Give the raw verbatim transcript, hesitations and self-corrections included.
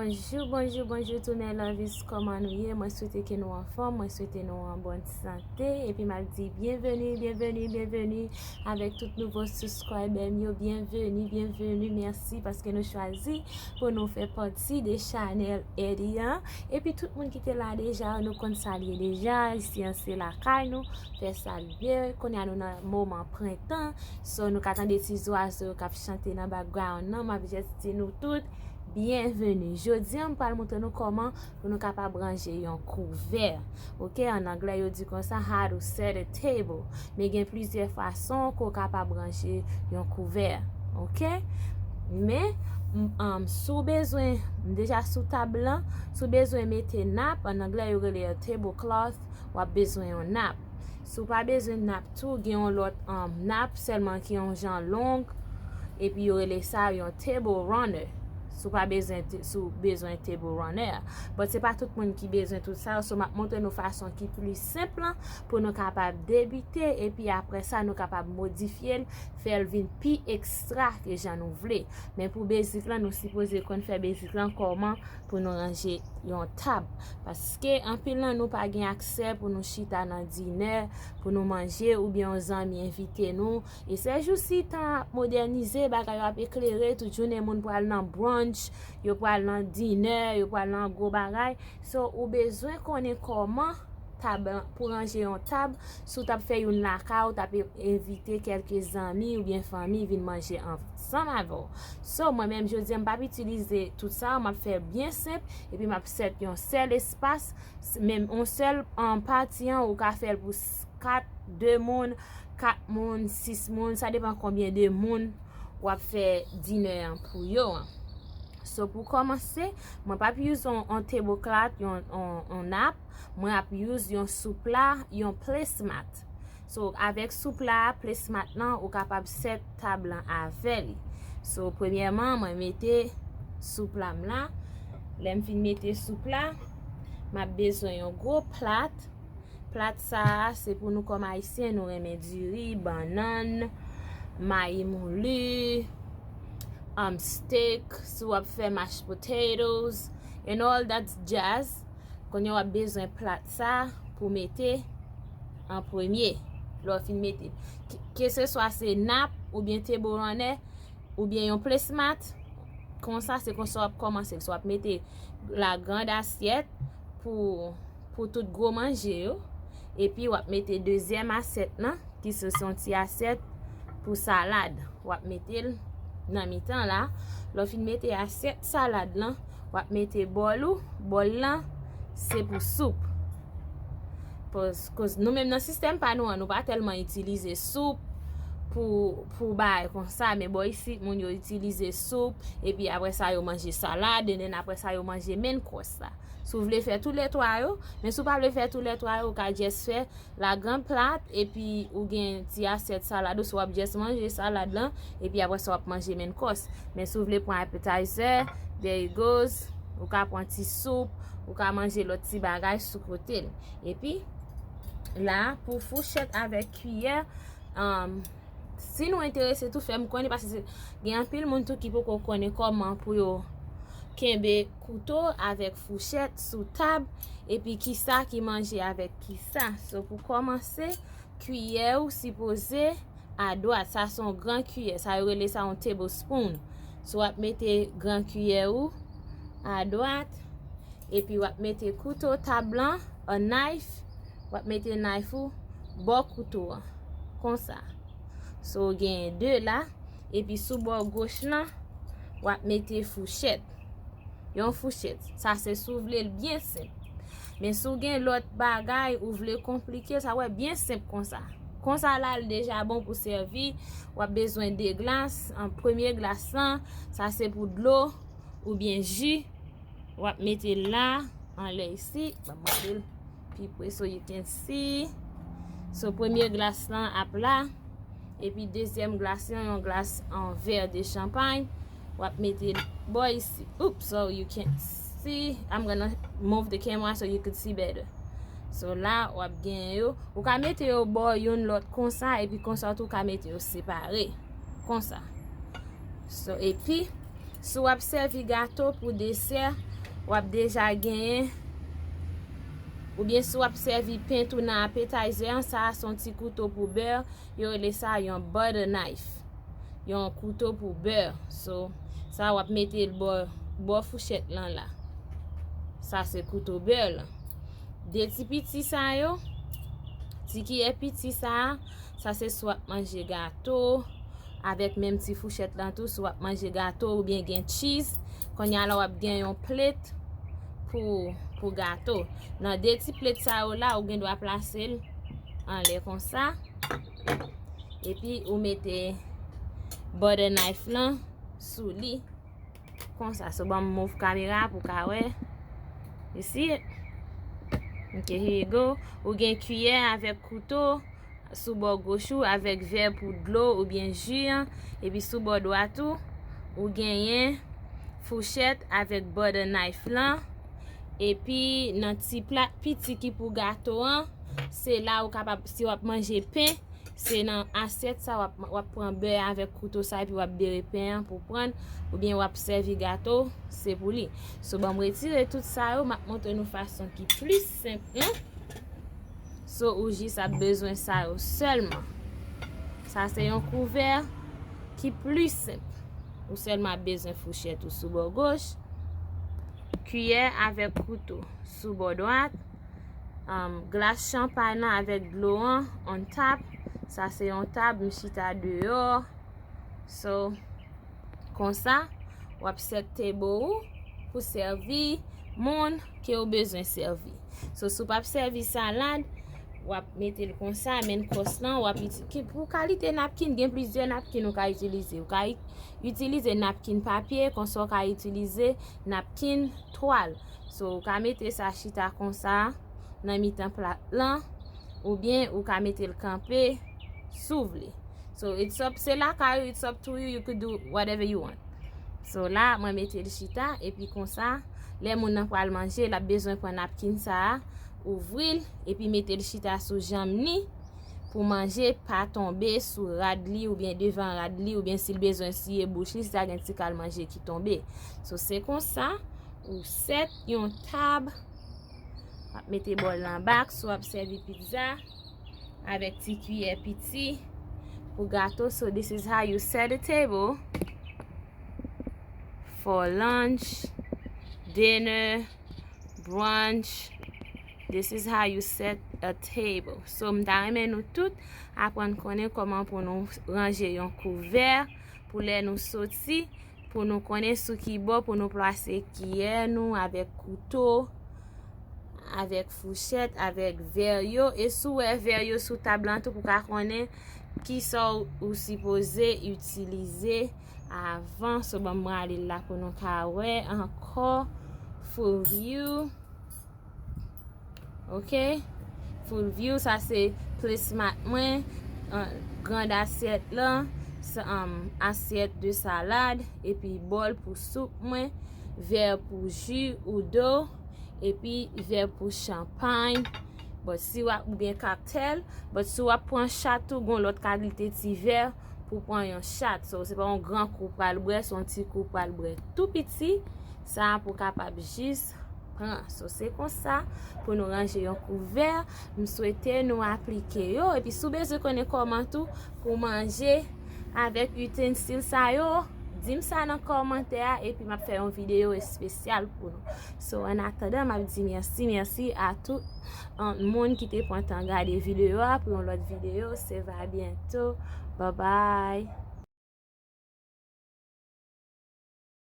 Bonjou, bonjou, bonjou tou mes lovies, kòman nou ye? Mwen swete ke nou anfòm, mwen swete nou an bòn sante, epi m ap di byenveni, byenveni, byenveni avèk tout nouvo subscriber m yo, byenveni, byenveni, mèsi paske nou chwazi pou nou fè pati de chanèl Eddie an, epi tout moun ki te la deja, nou konn sa l ye deja, isi an se lakay nou, fè sa l ye, kounye a nou nan moman prentan, so nou ka tande ti zwazo yo k ap chante nan background nan, m ap just di nou tout, byenveni. Jodi an, m pral montre nou kòman pou nou kapab ranje yon kouvè. Oke, an anglè yo di konsa, how to set a table. Men gen plizyè fason ke w kapab ranje yon kouvè. Oke? Men, m, um, si w bezwen, m deja sou tab lan, si w bezwen mete nap, an anglè yo rele a tablecloth, w ap bezwen yon nap. Si w pa bezwen nap tou, gen yon lòt, um, nap, sèlman ki yon jan long, epi yo rele sa yon table runner. Si w pa bezwen, si w bezwen table runner. But se pa tout moun ki bezwen tout sa, so m ap montre nou fason ki pli senp lan pou nou kapab debite, epi apre sa, nou kapab modifye l, fè l vin pi ekstra ke jan nou vle. Men pou basic lan, nou sipoze konn fè basic lan kòman pou nou ranje yon tab. Paske anpil nan nou pa gen aksè pou nou chita nan dinè, pou nou manje, oubyen yon zanmi envite nou. E sèjousi, tan ap modènize, bagay yo ap eklere, tout jounen moun pral nan brunch, yo pral nan dinè, yo pral nan gwo bagay. So, ou bezwen konnen kòman tab, pou ranje yon tab, si w t ap fè youn lakay ou, t ap envite kèlke zanmi oubyen fanmi vin manje ansanm avè w. So, mwen menm, jodi a, m p ap itilize tout sa, m ap fè byen senp, epi m ap set yon sèl espas, menm yon sèl, um, pati an, ou ka fè l pou kat, de moun, kat moun, sis moun, sa depan konbyen de moun w ap fè dinè an pou yo an. So, pou kòmanse, mwen p ap use yon, yon tablecloth, yon, yon, yon nap, mwen ap use yon soupla, yon placemat. So, avèk soupla, placemat lan, ou kapab set tab lan avè li. So, premyèman, mwen mete soupla m la. Lè m fin mete soupla, m ap bezwen yon gwo plat. Plat sa a, se pou nou kòm Ayisyen, nou renmen diri, bannann, mayi mouli, um, steak, si w ap fè mashed potatoes, and all that jazz. Kounye a w ap bezwen plat sa pou mete an premye. Lè w fin mete, ke, keseswa se nap oubyen table runner oubyen yon placemat, konsa se konsa w ap kòmanse. So, w ap mete la grande assiette pou, pou tout gwo manje yo. Epi w ap mete dezyèm asyèt lan, ki se, se yon ti asyèt pou salad. W ap mete l nan mitan la. Lè w fin mete asyèt salad lan, w ap mete bòl ou. Bòl lan, se pou soup. Koz, koz nou menm nan sistèm pa nou an, nou pa tèlman itilize soup pou, pou bagay konsa, men bò isit, moun yo itilize soup, epi apre sa, yo manje salad, and then apre sa, yo manje main course la. Si w vle fè toulètwa yo, men si w pa vle fè toulètwa yo, ou ka just fè la grande plate, epi ou gen ti asyèt salad ou, si w ap just manje salad lan, epi apre sa w ap manje main course. Men si w vle pran appetizer, there you goes, ou ka pran ti soup, ou ka manje lòt ti bagay sou kote l. Epi, la, pou fouchèt avèk kiyè, um, si nou enterese tou, fè m konnen, paske se, gen anpil moun tou ki poko konnen kòman pou yo kenbe kouto avèk fouchèt sou tab, epi kisa ki manje avèk kisa. So, pou kòmanse, kiyè ou sipoze a dwat. Sa se yon gran kiyè. Sa yo rele sa yon tablespoon. So, w ap mete gran kiyè ou a dwat, epi w ap mete kouto tab lan, a knife, w ap mete knife ou bò kouto an. Konsa. So, w genyen de la, epi sou bò goch lan, w ap mete fouchèt. Yon fouchèt. Sa se si w vle l byen senp. Men si w gen lòt bagay ou vle konplike, sa w wè byen senp konsa. Konsa la, l deja bon pou sèvi. W ap bezwen de glas. An premye glas lan, sa se pou dlo oubyen ji. W ap mete l la, anlè isi. Ban m montre l pi pre so you can see. So, premye glas lan ap la. Epi dezyèm glas lan, yon glas an vè de chanpay. W ap mete l bò isi. Oops, so you can't see. I'm gonna move the camera so you could see better. So la, w ap gen yo. Ou ka mete yo bò youn lòt konsa, epi konsa tou w ka mete yo separe. Konsa. So, epi, Si w ap sèvi gato pou desè, w ap deja genyen, oubyen si w ap sèvi pen tou nan appetizer an, sa a se yon ti kouto pou bè, yo rele sa yon butter knife. Yon kouto pou bè. So, sa w ap mete l bò, bò fouchèt lan la. Sa se kouto bè lan. De ti piti sa yo, ti kiyè piti sa a, sa se si w ap manje gato, avèk menm ti fouchèt lan tou, si w ap manje gato oubyen gen cheese, kounye a la w ap gen yon plate pou, pou gato. Nan de ti plate sa yo la, ou gen dwa plase l anlè konsa. Epi ou mete butter knife lan sou li. Konsa, so ban m move kamera pou ka wè. You see it? Ok, here you go. Ou gen kiyè avèk kouto sou bò goch ou avèk vè pou dlo oubyen ji an. Epi sou bò dwat ou, ou genyen fouchèt avèk butter knife lan. Epi nan ti plat piti ki pou gato an, se la ou kapab, si w ap manje pen, se nan asyèt sa w ap, w ap pran bè avèk kouto sa epi w ap bere pen an pou pran, oubyen w ap sèvi gato, se pou li. So, ban m retire tout sa yo, m ap montre nou fason ki plis senp lan. So, ou jis ap bezwen sa yo sèlman. Sa se yon kouvè ki plis senp. Ou sèlman ap bezwen fouchèt ou sou bò goch, kiyè avèk kouto sou bò dwat, um, glas chanpay lan avèk dlo an on top. Sa se yon tab, m chita deyò. So, konsa, w ap set table ou pou sèvi moun ke w bezwen sèvi. So, si w p ap sèvi salad, w ap mete l konsa, main course lan, w ap iti-, ki, pou kalite napkin, gen plizyè napkin ou ka itilize. Ou ka i-, itilize napkin papye, konsa w ka itilize napkin twal. So, ou ka mete sa chita konsa nan mitan plat lan, oubyen ou ka mete l kanpe si w vle. So, it's up, se lakay ou, it's up to you, you could do whatever you want. So, la, mwen mete l chita, epi konsa, lè moun nan pral manje, l ap bezwen pran napkin sa a, ouvri l, epi mete l chita sou janm li, pou manje pa tonbe sou rad li, oubyen devan rad li, oubyen si l bezwen siye bouch li, si sa gen ti kal manje ki tonbe. So, se konsa, ou set yon tab, w ap mete bòl nan bak, si w ap sèvi pizza, avèk ti kiyè piti pou gato. So, this is how you set a table for lunch, dinner, brunch. This is how you set a table. So, m ta renmen nou tout aprann konnen kòman pou nou ranje yon kouvè pou lè nou soti, pou nou konnen sou ki bò pou nou plase kiyè nou avèk kouto, avèk fouchèt, avèk vè yo. E si w wè vè yo sou tab lan tou, pou ka konnen kisa w, ou sipoze itilize avan. So, ban m rale l la pou nou ka wè ankò. Full view. Ok? Full view, sa se placemat mwen. An, grand asyèt lan, sa, um, asyèt de salad, epi bòl pou soup mwen, vè pou ji ou do, epi vè pou chanpay. But si w ap, oubyen cocktail, but si w ap pran chat tou, gon lòt kalite ti vè pou pran yon chat. So, se pa yon gran kou pral bwè, se yon ti kou pral bwè tou piti. Sa pou kapab jis pran. So, se konsa pou nou ranje yon kouvè. M swete nou aplike yo. Epi si w bezwen konnen kòman tou pou manje avèk utensil sa yo, di m sa nan kòmantè a, epi m ap fè yon videyo espesyal pou nou. So, an atandan, m ap di mèsi, mèsi a tout, um, moun ki te pran tan gade videyo a. Pou yon lòt videyo, se va byento. Bye bye.